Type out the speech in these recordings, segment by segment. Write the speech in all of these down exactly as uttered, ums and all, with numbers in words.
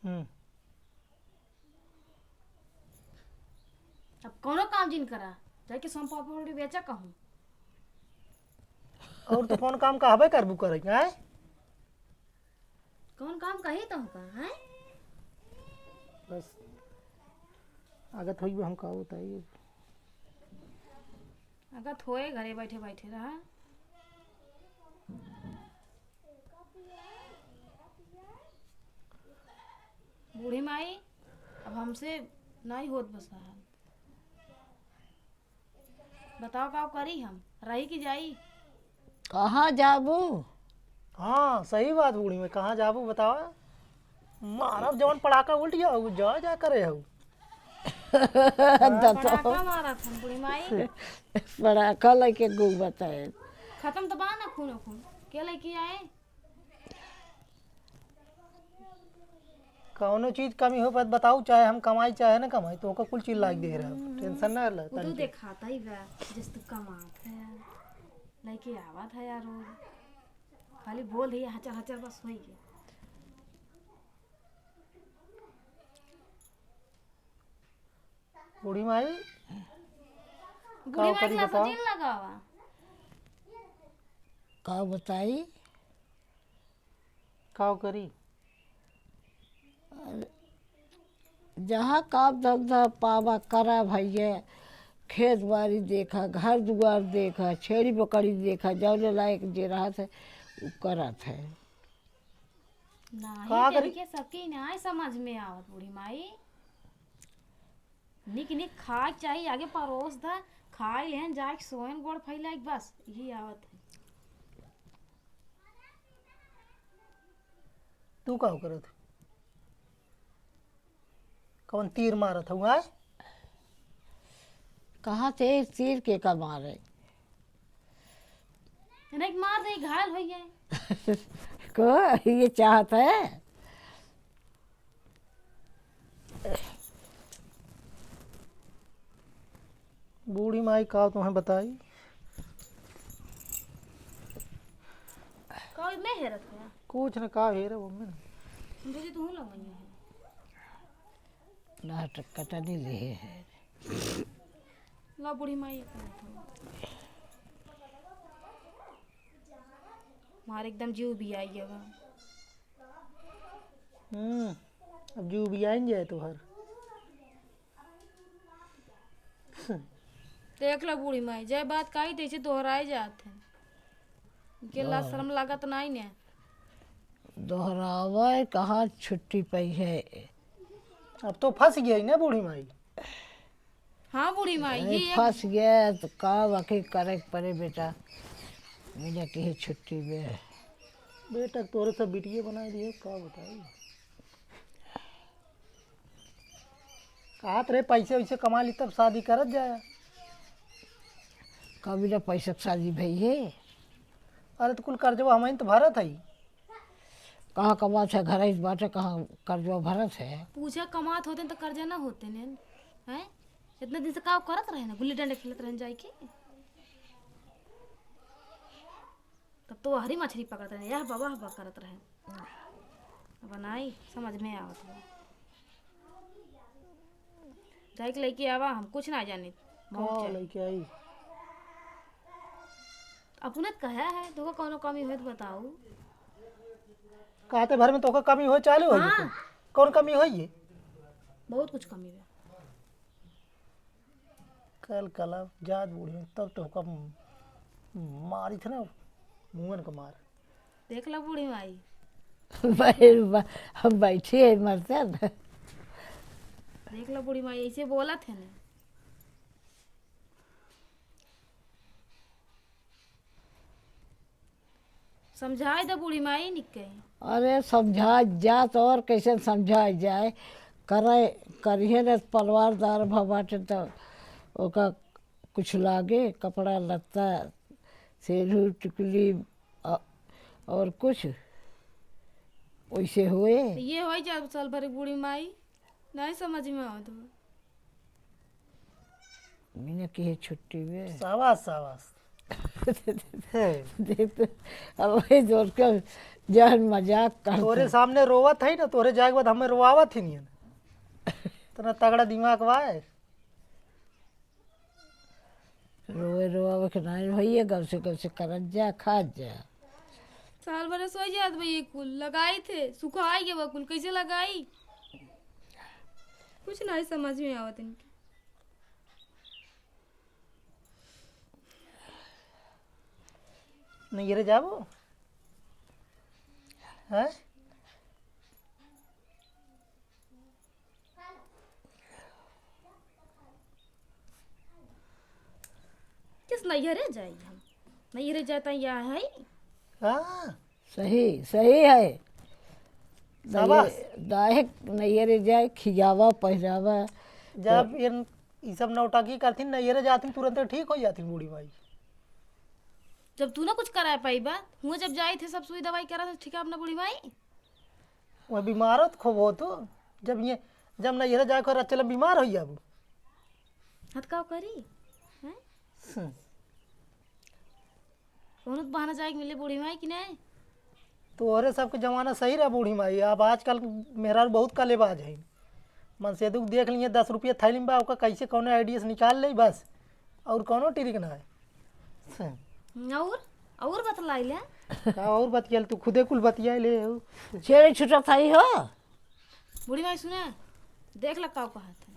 हम्म। अब कौनो काम जिन करा, जाके सोन पापड़ी बेचा कहूँ। और तो कौन काम कहबे करबू करे, हैं? कौन काम कही तो का, हैं? बस, आगत होई हम का बताई। अगर थोए घरे बैठे बैठे रहा। बूढ़ी माई, अब हमसे नहीं होत बस रहा। बताओ का करी हम, रही कि जाई? कहाँ जाबू? हाँ, सही बात बूढ़ी माई, कहाँ जाबू बतावा? मारब जवन पड़ाका उल्ट जाओ, जा जा करे हो। दतो। पड़ाका मारत हम बूढ़ी माई। पड़ाका लेके घूमत है। खत्म तो बा ना खून खून। के लेके आए? कौनो चीज कमी हो बत-, बताऊ, चाहे हम कमाई चाहे ना कमाई, तो ओकर कुल चीज लाग दे रहा। टेंशन ना ला, वो तो तनके। देखाता ही बा, जस तू कमात है, लेके आवत है यार रोज। खाली बोल दिया हचर हचर बस होई गया। बूढ़ी माई, बूढ़ी माई करी थोड़ा सा बताओ? दिल लगावा। का बताई? का करी? जहाँ काम धंधा पावा करा भैया, खेत बाड़ी देखा, घर दुआर देखा, छेड़ी बकरी देखा, जौने लायक जे रहत है, उ करत है। नाही, का करी? तेरे के सबकी नाही समझ में आवत बूढ़ी माई। निक निक खाए के चाही, आगे परोस दा, खाए लेहन, जाए के सोएन, गोड़ फैलाए के, बस यही आवत है। तू का करत है? कौन तीर मारत हूँ, आय? कहाँ से तीर के का मारे? नहीं, मार दे, घायल हो गए। को ये चाहत है? बूढ़ी माई का तुम्हें बताई? का मैं हेरत है? कुछ न, का हेरे वो में। हम सोचे तू लगवाई है। नाटक कटनी ले है। ला बूढ़ी माई अपन। मार एकदम जीव भी आई है बा। हम्म, अब जीव भी आइन जाए तोहर। देख लो बूढ़ी माई, जय बात कही तैसे दोहराए जात है। इनके लाज हाँ। शर्म लागत नाई ने। दोहरावे कहाँ छुट्टी पाई है। अब तो फंस गई ना बूढ़ी माई। हाँ बूढ़ी माई, अरे ये एक फंस गया तो का वाकई करे के पड़े बेटा, मिले के ही छुट्टी में। बेटा तोरे सब बिटिये बनाए दिए, का बताई। कहत रहे पैसे वैसे कमा ली तब शादी करत जाए। का बिना पैसा के शादी भई है? अरे तो कुल कर्जवा हमइन तो भरत है। कहाँ कमात है, घर ही बाटे, कहाँ कर्जवा भरत है? पूछे कमात होते तो कर्जा ना होते ने, हैं? इतना दिन से का करत रहे ना, गुल्ली डंडा खेलत रहे जाए के। तब तो हरी मछली पकड़त रहे, यह बा, वह बा करत रहे। अब नाई समझ में आवत बा। जाए के लेके आवा, हम कुछ ना जानी। का लेके आई? अपने त कहा है, तोका कौनो कमी होय त बताऊ। कहते भर में तोका कमी होय चालू होई हाँ। कौन कमी होई है? बहुत कुछ कमी बा। कल कला जात बूढ़ी में तब तोका मारी थे ना, मुअन को मार। देख लो बूढ़ी माई। भाई, बा-, हम बैठी है मरते न। देख लो बूढ़ी माई, ऐसे बोलत है ना। समझाए दे बूढ़ी माई निके। अरे समझाए जात और कैसे समझाए जाए, करे, करिहे न परिवारदार भ बाटे त ओका कुछ लागे, कपड़ा लत्ता, सेलूर टिकुली, अ-, और कुछ वैसे होए। तो ये होई जाए साल भर बूढ़ी माई, नहीं समझ में आवत बा। मीना की है छुट्टी बे। शाबाश, शाबाश। हे। देख तो, अब वही जोर के जहन मजाक करते। तोरे सामने रोवत है ना, तोरे जाए के बाद हमें रोवावत ही नहीं है। इतना तगड़ा दिमाग बा है। रोए रोआवे के नाई भैया, गौसे गौसे करत जा, खात जा। साल भर सोई जात भैया, कुल लगाई थे, सुखाई गए बा कुल, कैसे लगाई? कुछ नहीं समझ में आवत इनके। नैहरे जाबो? हैं? किस नैहरे जाई हम? नैहरे जाता यहाँ है? हाँ। सही, सही है। शाबाश। नैहरे, दाहे नैहरे जाए, खियावा, पहिरावा। जब तो इन, ई सब नौटंकी करथिन, नैहरे जाथिन, तुरंते ठीक हो जाथिन बूढ़ी माई। जब तू ना कुछ कराए पाई बा, हुआ जब जाई थे, सब सुई दवाई करा थे, ठीक है अपना बूढ़ी माई? वह बीमार हो तो खूब हो तू। जब ये, जब नैहरे जाए को रहा, चल बीमार हो जाबू। हत का करी? हैं? हम्म। कौनो तो बहाना जाए के मिले बूढ़ी माई कि नहीं? तोहरे सबके जमाना सही रहा बूढ़ी माई, अब आजकल मेहरारू बहुत कलेबाज है। मनसेदू के देख लिए दस रुपया थैली में बा, ओका कैसे कौनो idea से निकाल ले बस, और कौनो ट्रिक ना है। और, और बतलाई ले। का और बतियाल, तू खुदे कुल बतिया ले हो। छेड़े छुटत हई हो। बूढ़ी माई सुना, देख ला का कहत है।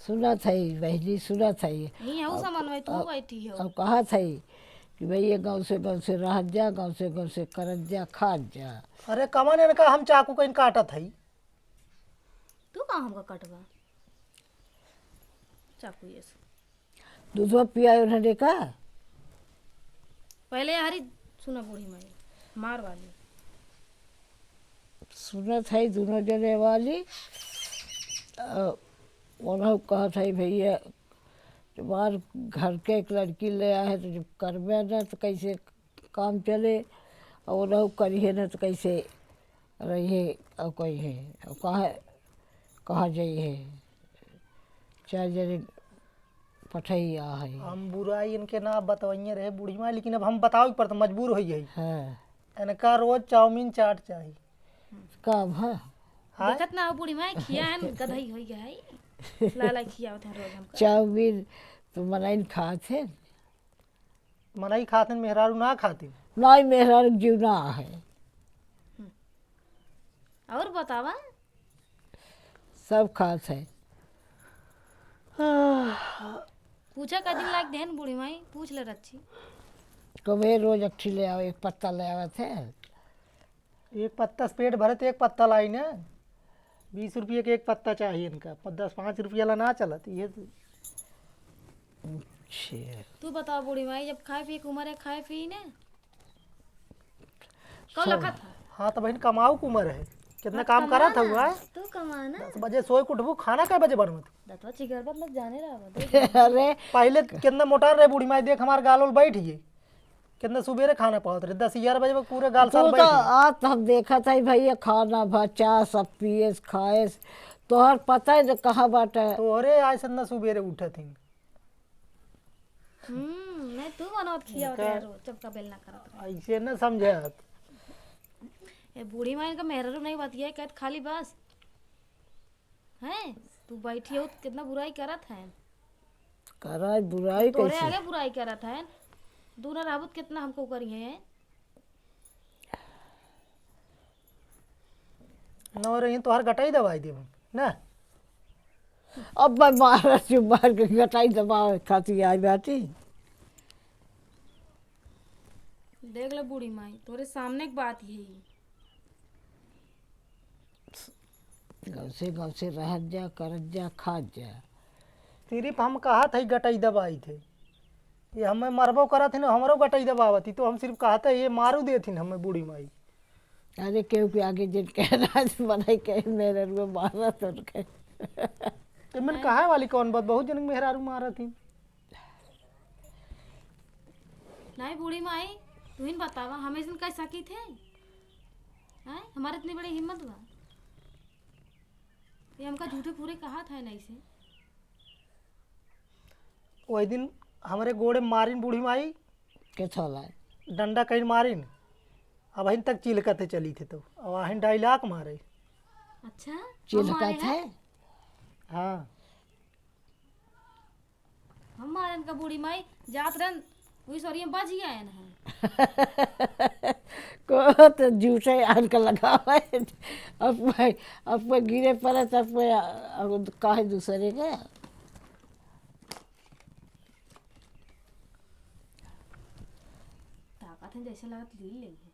सुनत है बहिनी, सुनत है। यहीं हूँ अब, सामान में तू अब, बैठी हो। अब कहत है कि भाई ये गाँव से गाँव से रहत जा, गाँव से गाँव से करत जा, खात जा। अरे कमन इनका हम चाकू कहीं काटत है। तू का हमका कटबा? चाकू ये से। दूधवा पियायो ना देखा। पहले हरी सुना बूढ़ी माई, मार वाली। सुनत है दोनों जने वाली। अ, ओनहु कहत है भैया, तुम्हार घर के एक लड़की ले आए हैं, तो जब करबे ना तो कैसे काम चले, और ओनहु करिए ना तो कैसे रहिए, और कही है, और कहाँ, कहाँ जाइए, चार जने पठैया है। हम बुराई इनके ना बतवइये रहे बूढ़ी माई, लेकिन अब हम बतावे के पड़त, मजबूर हो गई। हाँ। इनका रोज चाउमीन चाट चाही। का भा? हाँ? देखत ना हो बूढ़ी माई, खिया है न, गधई हो गया है। लाला खियावत है रोज हमका। चाउमीन तो मनई खात है। मनई खात है, मेहरारू ना खाती। नहीं, मेहरारू जीव ना है। हम्म। और बतावा? सब खात है। पूछा का दिन लाग देहन बूढ़ी माई, पूछ ले रच्छी। कबे रोज अट्ठी ले आवे, एक पत्ता ले आवत है। एक पत्ता से पेट भरत, एक पत्ता लाई ना। बीस रुपये के एक पत्ता चाहिए इनका, प-, दस पाँच रुपया ला ना चलत, ये तो। अच्छा। तू बताओ बूढ़ी माई, जब खाए पिए के उम्र है, खाए पिए ना? कौ सब लखत है? हाँ, तो बहिन, कमाऊ के उम्र है, कितना अब काम कमा करत ना, हुआ है? तू कमा ना। दस बजे सोए के उठबू, खाना कै बजे बनबू? दतवा चिगरबत मत जाने रहा, देख। अरे। पहले कितना मोटार रहे बूढ़ी माई, देख हमार गाल उल बैठ गई, कितना सुबेरे खाना पावत रहे, दस ग्यारह बजे में पूरे गाल तू साल तो बैठ गई। आज हम देखत है भैया, खाना भा चाह सब पिए खाए, तोहर पता है जो कहाँ बाटे। तोहरे आज से इतना सुबेरे उठत ही। हम्म, नहीं, तू मनोत खियावत इनका रहे रोज, चपका बेलना करत रहे। ऐसे न समझे आप। ए, बूढ़ी माई इनका मेहरारू नहीं बतिया, कहत खाली बस। हैं? तू बैठी हो, कितना बुराई करत है। कराई बुराई तोरे कैसे? आगे बुराई करत है। दूना रहबत कितना हमको करी है। न रही तोहर गटाई दबाई देबो, ना? अब मैं मारा चुप मार के गटाई दबावे खातिर आई बाटी। देख ले बूढ़ी माई, तोरे सामने के बात यही। गाँव से, गाँव से रहत जा, करत जा, खात जा। सिर्फ हम कहत हई गटाई दबाई थे। ये हमें मरबो करत है ना, हमरो गटाई दबावत ही, तो हम सिर्फ कहत है, ये मारू देथिन हमें बूढ़ी माई। अरे, केहू के आगे जिन कहना से बनाई के मेहररुआ मारत उनके। तो मन कहे वाली कौन बात, बहुत जन के मेहरारू मारत ही। नहीं बूढ़ी माई, तू ही न बतावा, हम ऐसन कह सकी थे? हैं? हमारे इतनी बड़ी हिम्मत बा? ये हमका झूठे पूरे कहा था नहीं से। वही दिन हमरे गोड़े मारिन बूढ़ी माई, के थोला है। डंडा कहीं मारिन, अब हिन तक चिलकत है चली थे तो, अब आहिन डायलॉग मारे। अच्छा, हम मारे चिलकत हैं? है। हाँ। हम मारन का बूढ़ी माई जात रहन, वही सरिये में बज गया है ना। को तो जूठे आन का लगावा है। अब मैं, अब मैं गिरे पड़े तब मैं, अब कहे दूसरे के। ताकत है जैसे लगत लील लेंगे।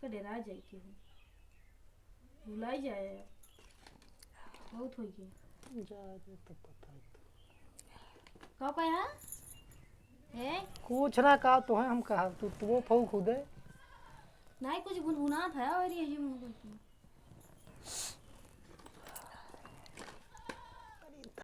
का डेरा जाई के हो। भुलाई जाए। बहुत होई के। जा रे, तो पता है तो। का कहा? ए? कुछ ना कहा तो है, हम कहा, तू, तू वो फऊ खुदे। नहीं, कुछ गुनगुनात है, और ये, ये मुंह करके।